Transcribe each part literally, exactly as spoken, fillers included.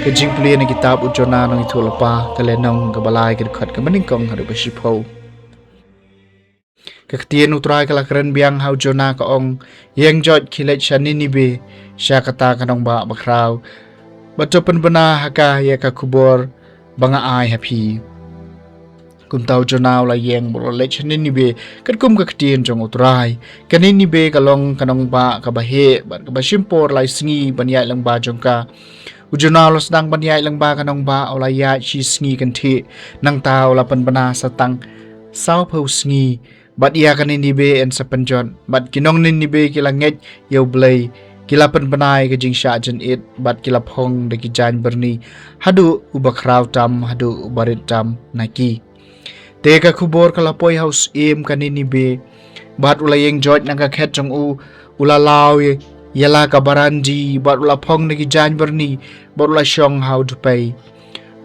Ka jingpule na kitab u Jonah nong ithuh lypa, ka lynnong kaba lai, ka dkhot kaba nyngkong haduh ba shiphew. Ka ktien u Trai ka la kren biang ha u Jonah, ka ong, ïeng joit, khie leit sha Ninibe, sha kata ka nongbah bakhraw, bad to pynbna ha ka ïa ka khubor ba nga ai ha phi. Kumta u Jonah u la ïeng bad u la leit sha Ninibe, katkum ka ktien jong u Trai. Ka Ninibe ka long ka nongbah kaba heh bad kaba shim por lai sngi ban ïaid lyngba jong ka. U Jonah u la sdang ban ïaid lyngba ka nongbah, u la ïaid shi sngi kynthih, nangta u la pynbna sa tang sawphew sngi. Bad ïa ka Ninibe yn sa pynjot, bad ki nong Ninibe ki la ngeit ïa U Blei, ki la pynbna ïa ka jingshah jynit, bad ki la phong da ki jaiñ byrni, haduh uba khraw tam haduh uba rit tam na ki. Te ka khubor ka la poi ha u syiem ka Ninibe, bad u la ïeng joit na ka khet jong u, u la law ïa la ka barandi, bad u la phong da ki jaiñ byrni, bad u la shong ha u dpei.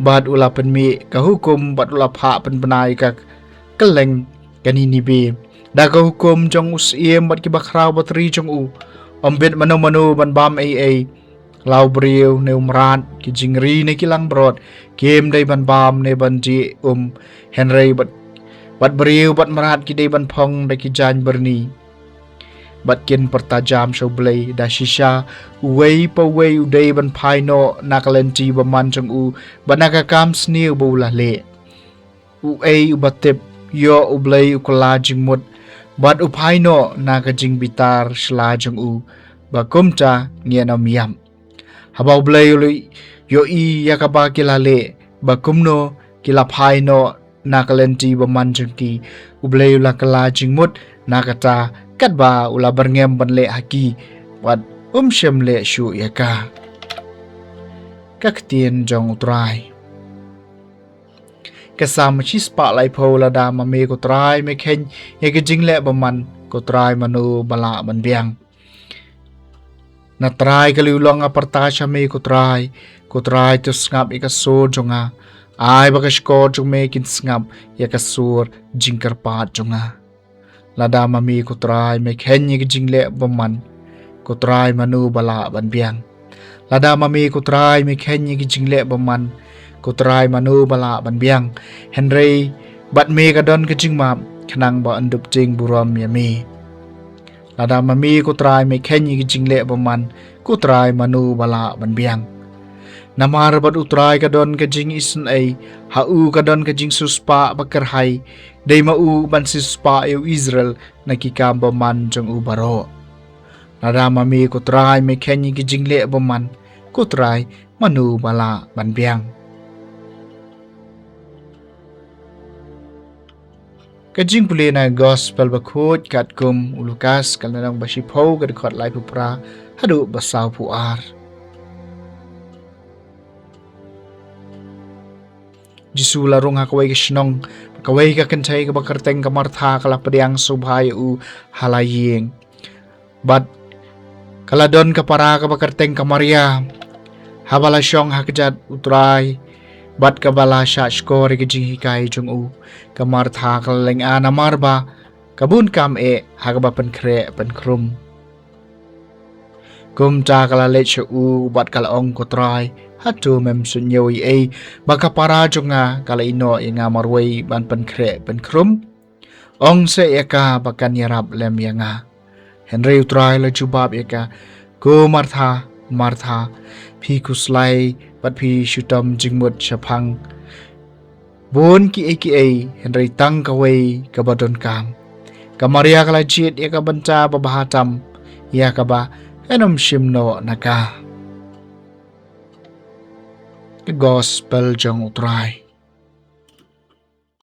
Bad u la pynmih ka hukum, bad u la phah pynbna ïa ka kylleng ka Ninibe da ka hukum jong u syiem bad ki bakhraw batri jong u. Ym bit mano mano ban bam ei ei, la u briew ne u mrad, ki jingri ne ki langbrot, kim dei ban bam ne ban dih um, hynrei bad, bad briew bad mrad ki dei ban phong da ki jaiñ byrni. Bad kin pyrta jam sha U Blei da shisha, uwei pa uwei u dei ban phai noh na ka lynti bymman jong u, bad na ka kam sniew ba u la leh. Uei uba tip, ïoh U Blei u kylla jingmut, bad u phai noh na ka jingbitar sla jong u, ba kumta ngin ym ïap. Haba U Blei u la ïohi ïa kaba ki la leh, ba kumno ki la phai noh na ka lynti bymman jong ki, U Blei u la kylla jingmut na kata, katba u la byrngem ban leh ha ki, bad um shym leh shuh ïa ka. Ka ktien jong u Trai. Ka Salm shispah laiphew. Lada ma me ko Trai me kheiñ ïa ki jingleh bymman, ko Trai mano ba lah ban biang. Na Trai ka liewlong nga pyrta sha me ko Trai, ko Trai to sngap ïa ka sur jong nga. Ai ba ka shkor jong me kin sngap ïa ka sur jingkyrpad jong nga. Lada ma me ko Trai me kheiñ ïa ki jingleh bymman, ko Trai mano ba lah ban biang. Lada ma me ko Trai me kheiñ ïa ki jingleh bymman, ko Trai mano ba lah ban biang. Hynrei bad me ka don ka jingmap, khnang ba yn dup tieng burom ïa me. Lada ma me ko Trai me kheiñ ïa ki jingleh bymman, ko Trai mano ba lah ban biang. Namar bad u Trai ka don ka jingisynei, ha u ka don ka jingsiewspah ba kyrhai. Dei ma u ban siewspah ïa u Israel na ki kam bymman jong u baroh. Lada ma me ko Trai me kheiñ ïa ki jingleh bymman, ko Trai mano ba lah ban biang. Ka jingpule na Gospel bakhuid katkum u Lukas, ka lynnong ba shiphew, ka dkhot laiphew phra haduh ba sawphew ar. Jisu la rung ha kawei ka shnong, kawei ka kynthei kaba kyrteng ka Martha ka la pdiang sngewbha ïa u ha la ïing. Bad ka la don ka para kaba kyrteng ka Maria. Haba la shong ha kjat u Trai, bad kaba la shah shkor ïa ka jinghikai jong u, ka Martha ka la lynga namar ba ka bun kam eh ha kaba pynkhreh pynkhrum. Kumta ka la leit sha u bad ka la ong, ko Trai, hato mem suidñiew ei ei ba ka para jong nga ka la ïehnoh ïa nga marwei ban pynkhreh pynkhrum? Ong seh ïa ka ba kan ïarap lem ïa nga. Hynrei u Trai u la jubab ïa ka, ko Martha, Martha, phi khuslai bad phi shitom jingmut shaphang bun kiei kiei, hynrei tang kawei kaba donkam. Ka Maria ka la jied ïa ka bynta ba bha tam, ïa kaba yn ym shim noh na ka. Ka Gospel jong u Trai.